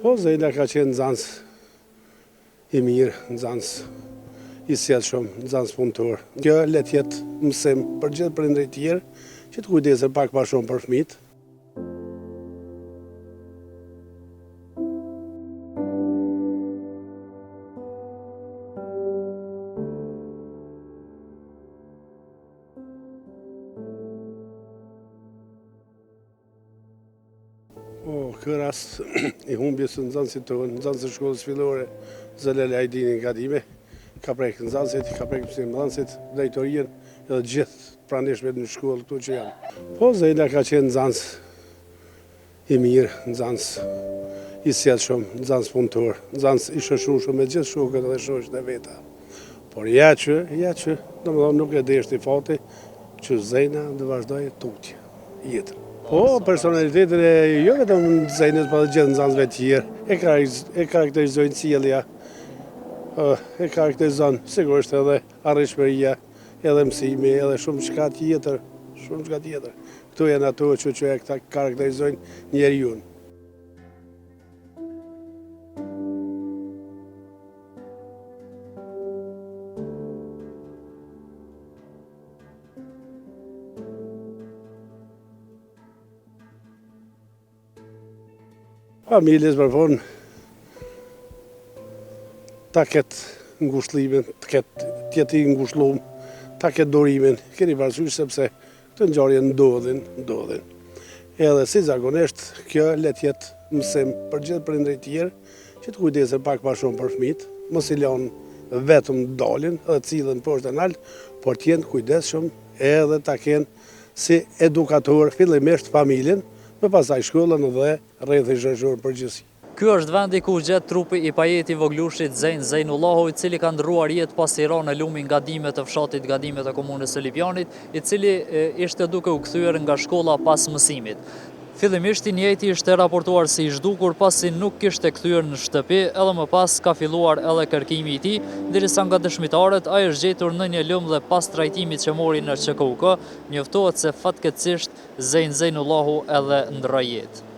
Po, Zejna ka qenë nxanës i mirë, nxanës i sjellshëm, nxanës punëtor. Kjo le të jetë mësim për gjithë prindërit tjerë, që të kujdesen pak ma shumë për fëmijët. Po, ky rast i humbjes së nxënësit tonë, nxënësit e shkollës fillore Xhelal Hajdini në Gadime, ka prek nxënësit, ka prek mësimdhënësit, drejtorinë edhe gjithë të pranishmit në shkollë këtu që janë. Po, Zejna ka qenë nxënës i mirë, nxënës i sjellshëm, nxënës punëtor, nxënës i shoqërueshëm me gjithë shokët dhe shoqet e veta. Por ja që, ja që, domethënë nuk e deshti fati që Zejna të vazhdojë tutje jetën. Po, personalitetin e jo vetëm Zejnës, po edhe gjithë nxënësve tjerë, e, e karakterizojnë sjellja, e karakterizon sigurisht edhe arritshmëria, edhe mësimi, edhe shumë çka tjetër, shumë çka tjetër. Këto janë ato që që e karakterizojnë njeriun. Familjes për fund ta ketë ngushllimin, të ketë të jetë i ngushllum, ta ketë durimin, keni parasysh sepse Këto ngjarje ndodhin, ndodhin. Edhe si zakonisht, kjo le të jetë mësim për gjithë prindërit tjerë, që të kujdesen pak ma shumë për fëmijët, mos i lënë vetëm të dalin edhe të sillen poshtë e nalt, por të jenë të kujdesshëm edhe ta kenë si edukator fillimisht familjen, më pastaj shkollën dhe rrethin shoqëror në përgjithësi. Ky është vendi ku u gjet trupi i pajetë i vogëlushit Zejn Zejnullahu, i cili ka ndërruar jetë pasi ra në lumin Gadime të fshatit Gadime të komunës së Lipjanit, i cili ishte duke u kthyer nga shkolla pas mësimit. Fillimisht i njëjti ishte raportuar si i zhdukur pasi nuk kishte kthyer në shtëpi, edhe më pas ka filluar edhe kërkimi i tij, derisa nga dëshmitarët ai është gjetur në një lumë dhe pas trajtimit që mori në QKUK, njoftohet se fatkeqësisht Zejn Zejnullahu edhe ndërroi jetë.